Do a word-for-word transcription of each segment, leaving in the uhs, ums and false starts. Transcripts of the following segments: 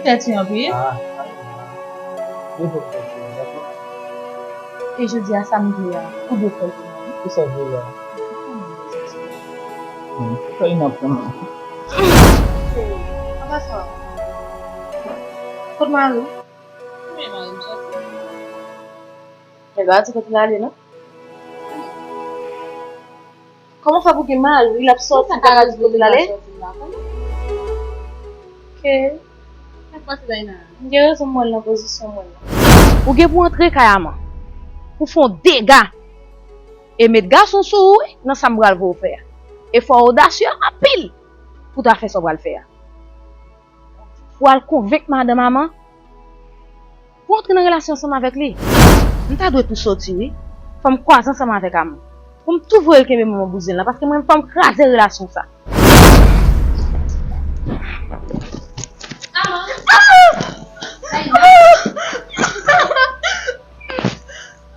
Tèt yo anpil. Ah, ah, ah. Li fòk tèt yo, dakò? E jodi a, sa m vle a, ou dwe fè l pou mwen. Kisa w vle la? Hmm, fè yon aprann. An pasan, kot mari w? Kote mari m soti? Mwen pa di kote l ale, non. Kòman fè pou gen mari, l ap sòti, pa ka di kote l ale? Ok. Sa k pase, Dayna? M gen rezon m wè l nan pozisyon mwen nan. Ou gen pou antre kay Aman pou fè yon dega e met gason sou ou, wi, nan sa m pral voye w fè a. E fò w odasye anpil pou ta fè sa w pral fè a. Pou al konvenk madanm Aman pou antre nan relasyon ansanm avèk li. M ta dwe tou soti, wi. Fò m kwaze ansanm avèk Aman. Pou m tou voye l kenbe manman bouzen l lan, paske mwen, fò m kraze relasyon sa. Aman! Aman!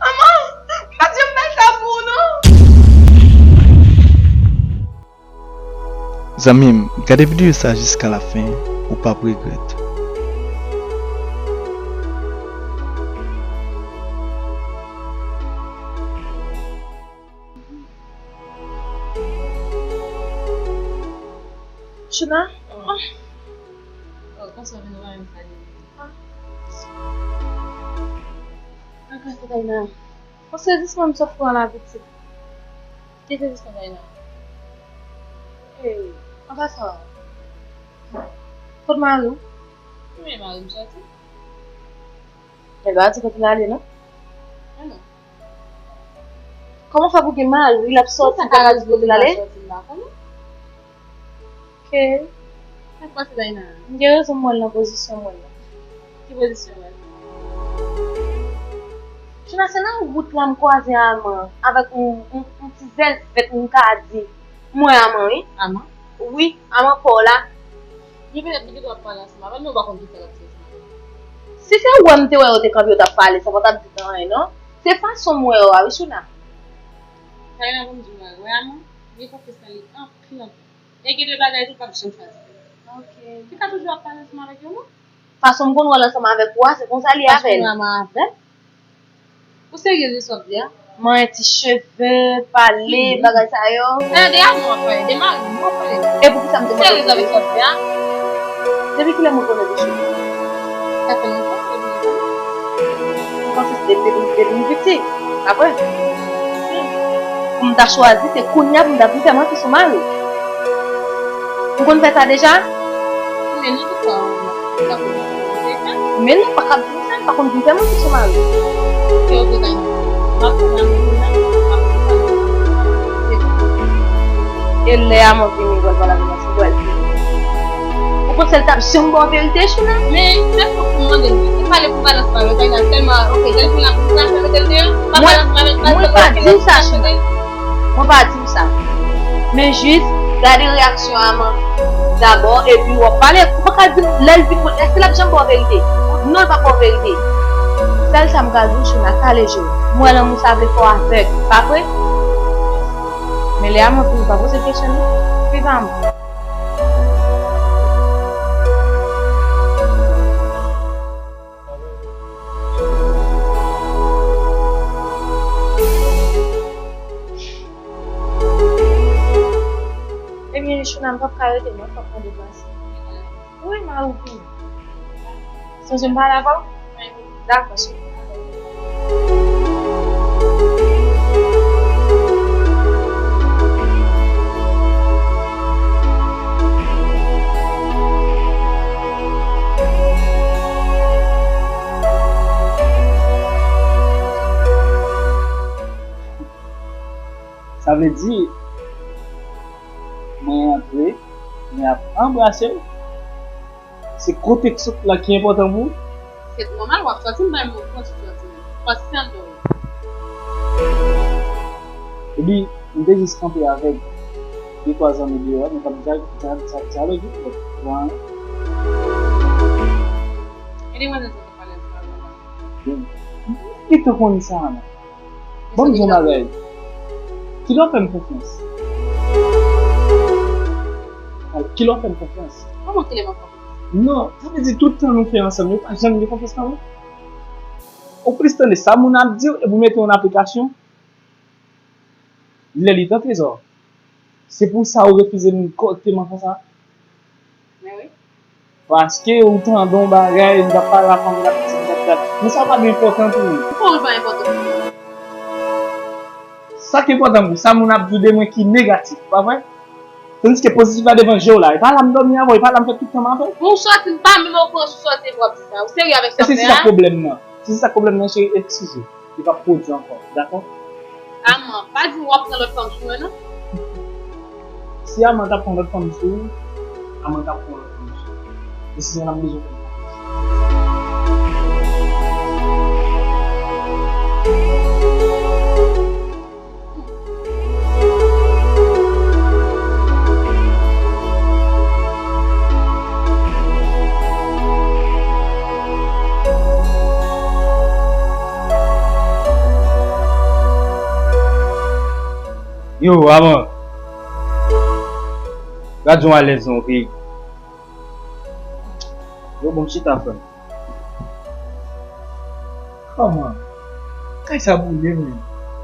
Aman! M pa t janm fè sa pou ou, non! Zanmi m, gade videyo sa jiska lafen, ou p ap regrèt. Chouna? Oh, kòmsi w vin wè m sa. Ah. Anka se Dayna. Yon sezisman m sot pran la, pitit. Ki sezisman, Dayna? Ey, an pasan, kot mari w? Kote mari m soti? Mwen pa di kote l ale, non. Ah, non. Kòman fè pou gen mari, l ap sòti, pa ka di kote l ale? Sòti, m pa konnen. Ok. Sa k pase, Dayna? M gen rezon m wè l nan pozisyon mwen nan. Ki pozisyon w wè l? Chouna, se nan wout la m kwaze Aman avèk yon, yon, yon ti zèl vèt, m ka di. M wè Aman, wi. Aman? Wi, Aman pa w la. Men petèt li gentan ap pale ansanm avè l, men ou pa konn kisa l ap di ansanm avè l. Si se ou wè m te wè yo te kanpe, yo t ap pale, sa pa t ap di anyen, non. Se fason m wè yo a, wi, Chouna. Dayna, ban m di w bagay, wè Aman, gen konfyans nan li anpil, anpil. E gen de bagay tou k ap janm fasil. Ok. Li ka toujou ap pale ansanm avèk yo, non. Fason m konn wè l ansanm avèk ou a, se konsa li avè l. Fason m wè Aman avè l? Ou serye de sa w ap di a? Manyen ti cheve, pale, bagay sa yo. E de Aman w ap pale, de mari m w ap pale. E poukisa m te mande w? Ou serye avèk sa w ap di a? Depi kilè mwen konnen de cheve? Sa fè lontan, depi lontan. Mwen panse se depi, depi m piti. Apre, pou m ta chwazi, se kounye a pou m ta vin fè manti sou mari w. M konn fè sa deja? Men nou tout sa, nou ta konn fè sa. Men non, pa ka di m sa, m pa konn vin fè manti sou mari w. Se ok, Dayna. M ap fè mari m konn sa, m ap fè sa. E lè a mwen vini, mwen pral avè w. Ou panse l t ap janm ba w verite, Chouna? Men, se fòk ou mande l, wi. Se pale pou pale ansanm avè l, Dayna, tèlman, ok, lè l vin la, pou sa, sa mete l deyò, pa pale ansanm avè l, pa pale ansanm avè l, pa pale ansanm avè l. Mwen pa di w sa. Men jis, gade reyaksyon Aman dabò, epi w ap pale. Ou pa ka di m, lè l vin, èske l ap janm ba w verite? Non, l p ap ba w verite. Sèl sa m ka di w, Chouna, kale je w. M wè lanmou sa vle fè w avèg, pa vre? Men lè a mwen fini, pa poze kesyon, non. Viv Aman. Ebyen, Chouna, m p ap ka rete, non, fòk mwen deplase. Wi, mari w vini. Sonje m pale avè w? Dakò, cheri. Sa vle di, mwen antre, mwen ap anbrase w. Se kontèks la ki enpòtan pou ou? Se nòmal, w ap sòti, m bay mwen yon kont sou sòti. Paske se anndan w ye. Epi, m te jis kanpe avèk de twa zanmi deyò a, nou t ap dya-, dya-, dya-, dyaloge, bon, anyen. E demwazèl sa k ap pale ansanm avè w la? M gentan konn sa, non. Ban m di yon bagay. Kilè w fè m konfyans? Kilè w fè m konfyans? Kòman kilè m ap fè w konfyans? Non, sa vle di tout tan nou fè ansanm yo pa janm gen konfyans nan mwen. Ou plis tande sa moun ap di w epi w mete yo nan aplikasyon. Lè li tan trezò. Se pou sa ou refize m kòrèkteman konsa. Men wi. Paske ou tande yon bagay, m t ap pale ak fanm, m t ap di, m t ap dat. Men sa pa t enpòtan pou ou. Pou ou pa enpòtan pou mwen. Sa k enpòtan pou ou, sa moun ap di de mwen ki negatif, pa vre? Tandiske pozitif la devan je w la. E pa la m dòmi avè w, e pa la m fè tout tan m avè w. Bon, ou sòti, m pa menm okouran si w sòti epi w ap di sa. Ou serye avèk sa w fè a? E se sa k pwoblèm nan. Se se sa k pwoblèm nan, cheri, eskize. Li p ap pwodui ankò, dakò? Aman, pa di m w ap pran lòt fanm sou mwen, non. Si Aman t ap pran lòt fanm sou ou, Aman t ap pran lòt fanm sou ou. E se sa n ap bezwen fè. Yo, Aman. Gad jan w alèz nan yon peyi. Yo, bon, m chita, frè m. Kòman? Kay sa boule, men.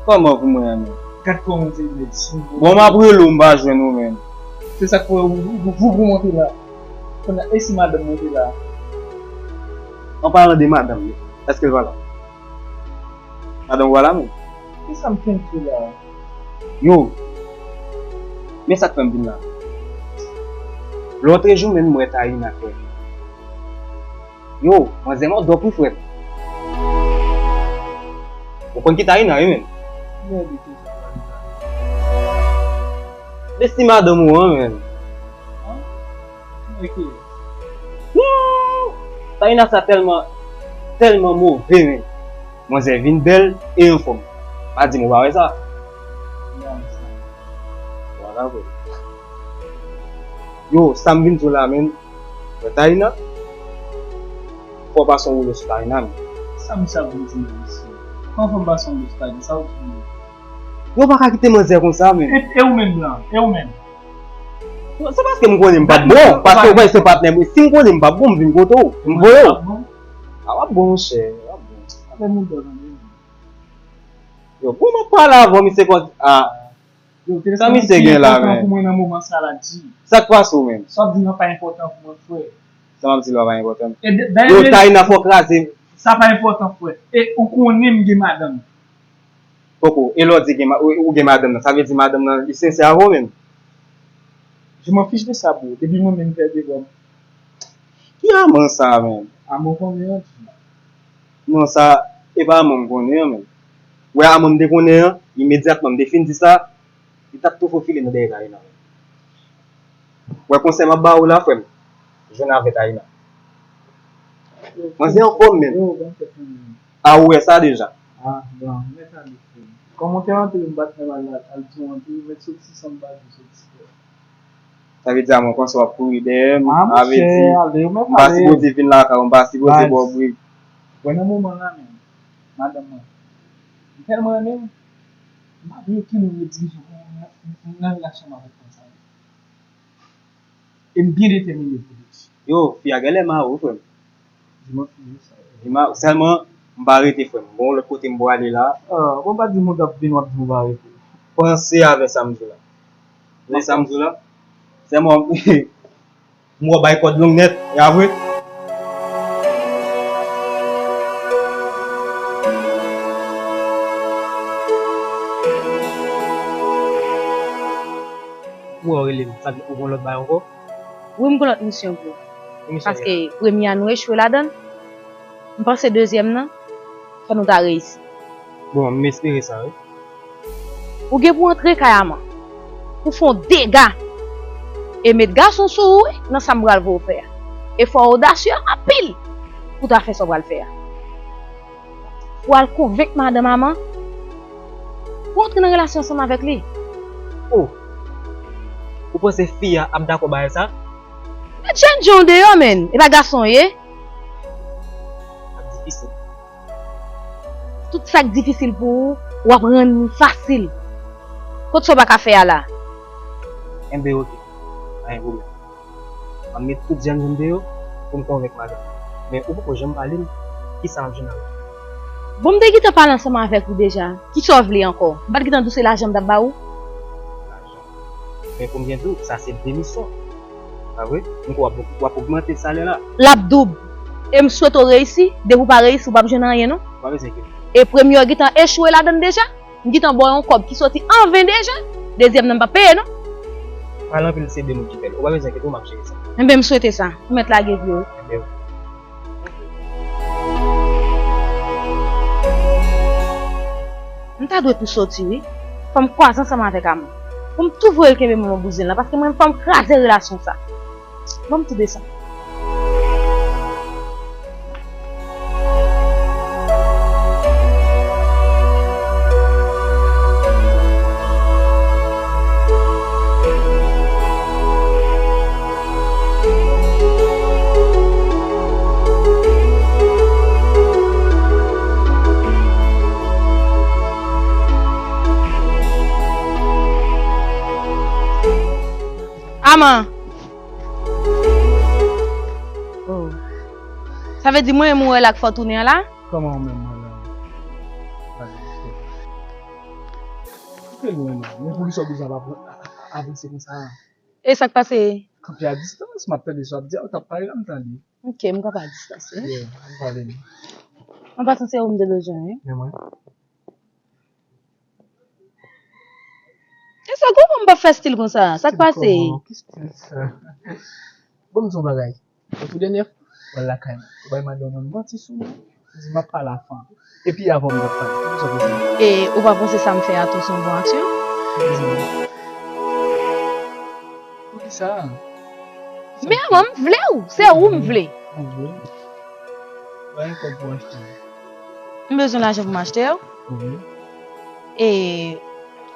Kòman pou mwen an, men? Gad kòman se medsin. Bon, m ap rele w, m pa jwenn ou, men. Se sa k fè ou, ou, ou, ou monte la. Kounye a, e si madanm monte la? An palan de madanm, men, èske l pa la? Madanm ou pa la, men. Kisa m fè m fè la? Yo, men sa k fè m vin la. Lòtrejou menm, m wè Taïna, frè. Yo, manzè mòdòp wi, frè. Ou konn ki Taïna ye, menm? Mède, ki sa Taïna? Besti madanm ou an, menm. An? Mwen ki? Wouy! Taïna sa tèlman, tèlman move, menm. Manzè vin bèl e anfòm. Pa di m ou pa wè sa. Yo, sa m vin di w la, menm. Mwen Taïna, fò w pase yon woulo sou Taïna, menm. Sa misye ap vin di menm, mesye? Kòman fò m pase yon woulo sou Taïna? Sa w di menm? Yo pa ka kite manzè konsa, menm. E, e ou menm, Blan? E ou menm? Se paske m konnen m p ap bon. Paske ou konnen se patnè m. Si m konnen m p ap bon, m vin kote w. M voye w. A, w ap bon, monchè. W ap bon. Yo, bon, m ap pale avè w, misye konn, a. Sa misye gen la, men? Pou mwen nan moman sa la, di. Sa k pase w menm? Sa w ap di m nan pa enpòtan pou mwen, frè. Sa m ap di la pa enpòtan. Yo, Taïna fò kraze. Sa pa enpòtan, frè. E ou konnen m gen madanm. Poko, e lè w di gen ma-, ou, ou gen madanm nan, sa vle di madanm nan li sensè avè w menm? Je m'en fiche de ça, bro. Depi mwen menm pèdi kò m. Ki Aman sa menm? Aman konnen an, di. Non, sa, e pa Aman m konnen an menm. Wè Aman m te konnen an, imedyatman m te fin di sa, li t ap tou fofile nan dèyè Taïna menm. Wè konsèy m ap ba ou la, frè m, jwenn avè Taïna. Manzè anfòm menm. A, ou wè sa deja. A, bon, mèt ale, frè m. Kòm ou te antre, m pa t menm al, al di w antre, mèt soti san m pa di w soti, frè m. Sa vle di a mwen panse w ap kouri dèyè m. A, monchè, ale, ou mèt ale. M pa sipoze vin lakay ou, m pa sipoze ba w bri. Wè nan moman la menm, madanm mwen, m tèlman renmen l, m pa vle okenn lòt dirijan nan, nan, nan relasyon m avèk fanm sa yo. E m byen detèmine pou li. Yo, fi a genlè mare w, frè m. Di mwen, fi a sa. Li ma-, sèlman, m pa rete, frè m. Gon lòt kote m prale la. Ah, bon, pa di moun k ap vin, w ap di m pa rete. Panse avè sa m di w la. Men sa m di w la. Sèlman, m wè w bay kòd long nèt, e a vre? Ou wè w rele m, sa vle di ou gon lòt bagay ankò? Wi, m gon lòt misyon pou ou. Ki misyon? Paske premye a nou echwe ladan l, m panse dezyèm nan, fò nou ta reyisi. Bon, m espere sa, wi. Ou gen pou antre kay Aman, pou fè yon dega, e met gason sou ou, wi, nan sa m pral voye w fè a. E fò w odasye anpil pou w ta fè sa w pral fè a. Pou w al konvenk madanm Aman, pou w antre nan relasyon ansanm avèk li. Oh! Ou panse fi a ap dakò bagay sa? Met jènjan w deyò, menn. E pa gason w ye. Ap difisil. Tout sa k difisil pou ou, w ap rann li fasil. Kot sa w pa ka fè a la? Enben, oke. Pa gen pwoblèm. M ap met tout jènjan m deyò. Pou m konvenk madanm. Men ou poko janm pale m kisa m ap jwenn nan men. Bon, m te gentan pale ansanm avèk ou deja. Kisa w vle ankò? M pa t gentan di w se lajan m t ap ba ou? Lajan. Men pou m byen di w, sa se demisyon. Pa vre? M kwè w ap, w ap ogmante salè la. L ap doub. E m swete w reyisi. Depi w pa reyisi, w p ap jwenn anyen, non. Ou pa bezwen enkyete. E premye w gentan echwe ladan l deja. M gentan ba w yon kòb ki soti an ven deja. Dezyèm nan m p ap peye, non. Pale anpil, se de moun ki fè l. Ou pa bezwen enkyete w, m ap jere sa. Enben, m swete sa. Ou mèt lage vye w. Enben, wi. M ta dwe tou soti, wi. Fò m kwaze ansanm avèk Ama. Pou m tou voye l kenbe manman bouzen lan, paske mwen, fò m kraze relasyon sa. Ban m tou desann. Ama! Oh. Sa vle di mwen menm ou wè la k fè w tounen an la? Kòman ou menm wè la? Kite lwen non. Men poukisa w bezwen ap, ap, ap avanse konsa? E sa k pase? Kanpe a distans, m ap tande sa w ap di a, ou t ap pale la, m tande. Ok, m kanpe a distans, wi. Yeah, m pale non. An pasan, se ou m te bezwen, wi. Men mwen? E sa, kòman m p ap fè stil konsa? Sa k pase? Stil kòman? Ki stil sa? Bon, m di w yon bagay. Pou tou dènyè fwa, w al lakay mwen. Ou bay madanm mwen manti sou mwen. Ou di m ap pale a fanm. Epi avè w m t ap pale. Poukisa w fè sa? E ou pa panse sa m fè a tou se yon bon aksyon? Poukisa? Men avan m vle w. Se ou m vle. Ou vle? Bay kòb pou achte. M bezwen lajan pou m achte yo. Mhm. E,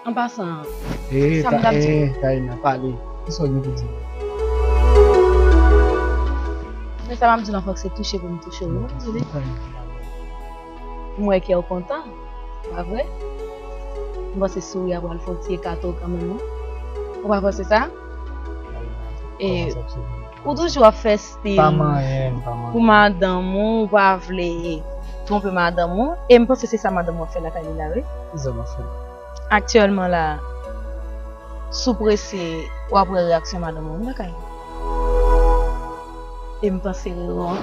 an pasan, e, sa m t ap di. E, Taina, pale. Kisa w gen pou di m? Men sa m ap di w lan, fòk se touche pou m touche w, wi. Taina, pale. M wè kè w kontan, pa vre? M panse souri a pral fè yon ti ekate w kanmenm, non? Ou pa panse sa? Taina, e, kòman sa ap souri? Ou toujou ap fè stil pou madanm ou, ou pa vle twonpe madanm ou. E m panse se sa madanm ou ap fè lakay li la, wi. Kisa m ap fè? Aktyèlman la, si w prese, w ap wè reyaksyon madanm ou lakay li. E m panse rewon.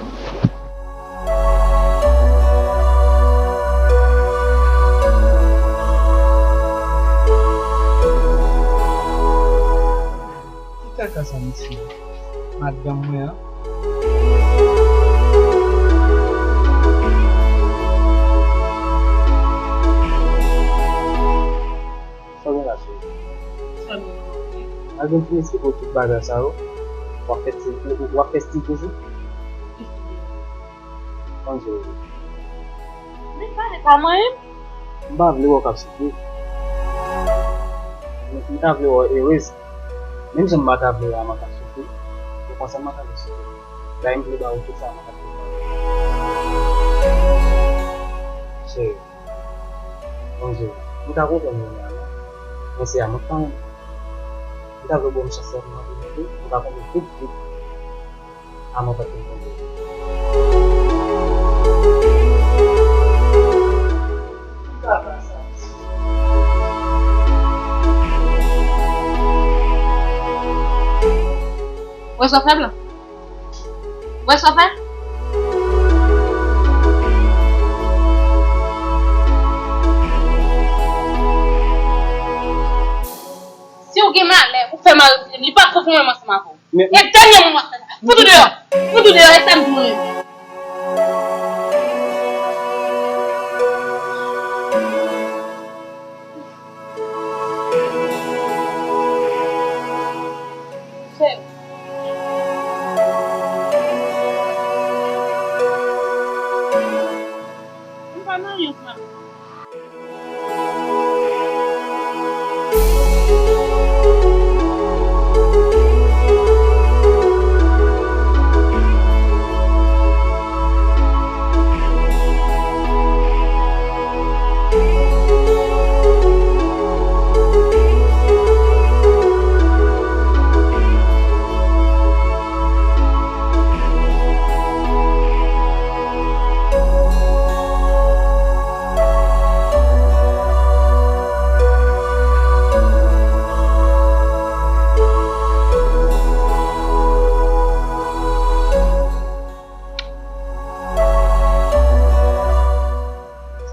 Ki kaka sa, mesye? Madanm mwen an? Sa w gen la, cheri? Sa w gen? Malgre m fin eksplike w tout bagay sa yo, w ap fè stil, w ap fè stil toujou? Ki stil? Ann di w. Men pale pa mwen. M pa vle wè w k ap soufri. M, m ta vle wè w erez. Menm jan m pa ta vle wè Ama k ap soufri, se konsa m pa ta vle soufri. Dayè m vle ba ou tout sa Ama t ap vle ba ou. Cheri, Bondye, m ta kontan m renmen Ama, men se Ama k pa renmen. M ta vle w ba m chans la pou m renmen tou, m pa konnen tout, tout. Ama pa t konn konn. Wè sa w fè m la? Wè sa w fè? Si w gen malè, ou fè mari w kite m, li p ap bon pou mwen menm ansanm avè w. Men, e dènyè mwen w ap fè sa. Fout ou deyò. Fout ou deyò, e sa m di mwen menm. Chè. M pa nan yon plan.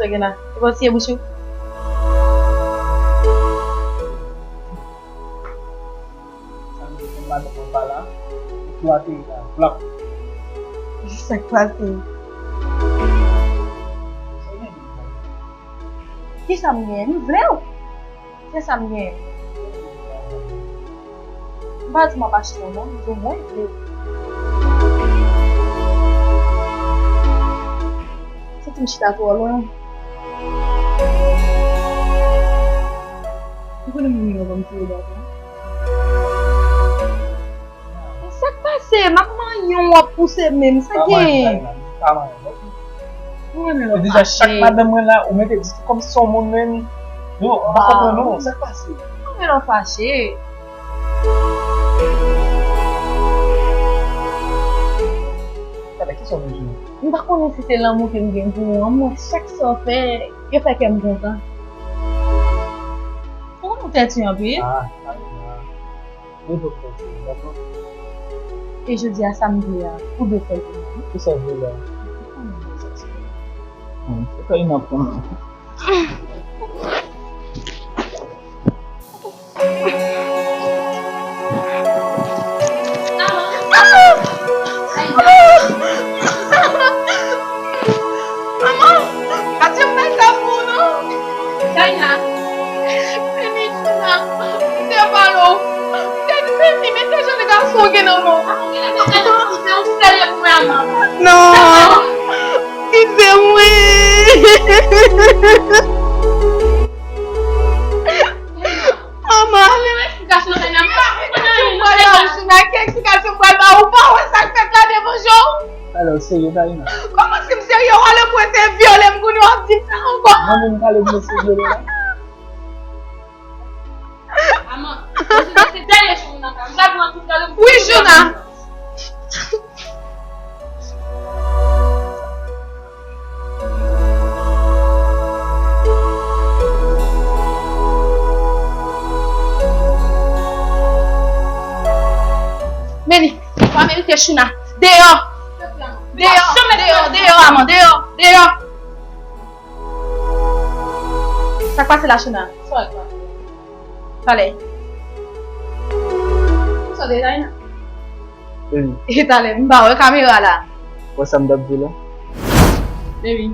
Gen la. E pa siye bouch ou. Sa vle di madanm mwen pa la, ou tou ateri la, plap. Sa k pase? Kisa m genyen? M vle w. Se sa m genyen. M pa di m ap achte w non, m di w mwen vle w. Santi m chita twò lwen. Ou konnen moun yo ban m ti regard la. Sa k pase? M ap manyen w, w ap pouse men m. Sa gen? Pa manyen, Taina, pa manyen, oke? Ou renmen lè w fache. Deja, chak madanm mwen la, ou mete di kòmsi se yon moun menm. Yo, m pa konprann non, sa k pase? Ou renmen lè w fache. Talè, kisa w vle di? M pa konnen si se lanmou ke m gen pou ou an, m wè chak sa w fè, yo fè kè m kontan. Ou renmen tèt ou anpil? Ah, Taina. Mwen fòk fè sa, dakò? E jodi a, sa m vle a, ou dwe fè l pou mwen. Kisa w vle la? Mwen, se pa yon aprann. Manman, pa di m bagay sa pou ou non. Taina. Vini, Juna. M te pale w. M te di, vini, men te jèn gason w gen nan men w. Non. Kite mwen. Manman. Kèk eksplikasyon m pral ba ou, ou pa wè sa k fèt la devan je w? Talè w serye, Taina? Kòman si m serye? W ale pou ete vyole m, kounye a w ap di m sa ankò? Mwen menm, talè m se vyole la? Manman, se dènye jou nan kay. M pral pran tout talè m. Wi, Juna. Meni, pa merite Shuna. Deyò! Deyò! Deyò! Deyò! Deyò, Aman! Deyò! Deyò! Sa k pase la, Shuna? Talè. Sa w te di, Taina? Wi. E talè, m pa wè kamera la. Wè sa m t ap di la? Baby.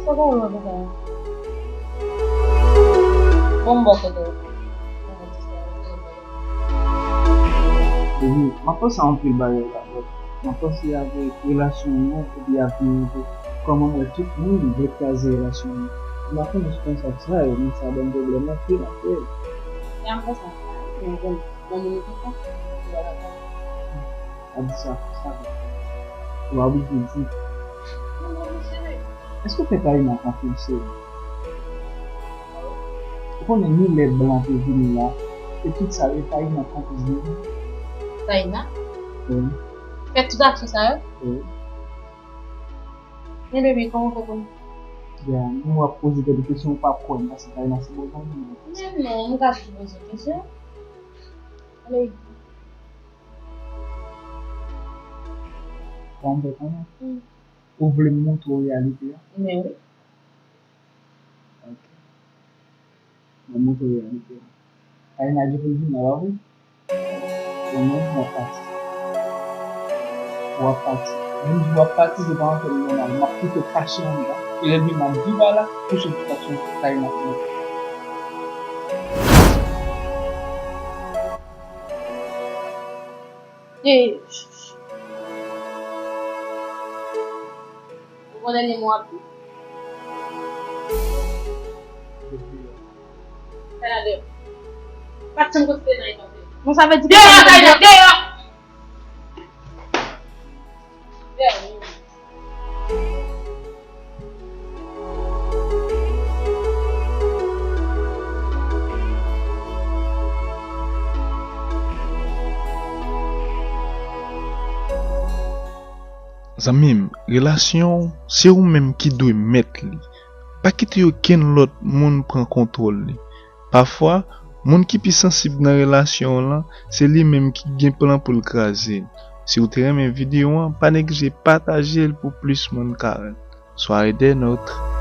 Sa w konn wè konsa? Bon, m bò kote w. Baby, m ap panse anpil bagay la, but m ap panse avèk relasyon nou epi avni nou tou. Kòman m wè tout moun vle kraze relasyon nou. M pa konnen si w konn sa k sa yo, men sa ban m pwoblèm anpil, anpil. E m konsa, men bon. Nan moun ou kontan, ou pa dakò. Pa di sa konsa, non. Ou pa oblije di. Non, non, mesye. Èske w fè Taina konfyans serye? Ou konnen ni lè blan te vini la, e tout sa yo, Taina konplis de li. Taina? Wi. Fè tout aksyon sa yo? Wi. Men baby, kòman w fè konn? Ya, nou ap poze tèt ou kesyon, ou pa kwè m, paske Taina se bon zanmi m. Men non, m ka toujou poze w kesyon. Ale. Kòman m fè konnen? Hmm. Ou vle m montre w reyalite a? Men wi. Ok. M ap montre w reyalite a. Taina gen pou l vini la, pa vre? Bon, men, w ap pati. W ap pati. Menm jou w ap pati, se pa yon fèt nòmal. M ap kite w kache anndan. E lè l vini, m ap di w pa la, pou sou fason Taina fè. Ey. Ou konn dènye mo w ap di? Fè nan deyò. Pa t janm konsidere nan etan se. Bon, sa vle di ke deyò, Taina, deyò! Deyò. Zanmi m, relasyon w, se ou menm ki dwe mèt li. Pa kite okenn lòt moun pran kontwòl li. Pafwa, moun ki pi sansib nan relasyon w lan, se li menm ki gen plan pou l kraze l. Si w te renmen videyo an, pa neglije pataje l pou plis moun ka wè l. Soirée des nôtres.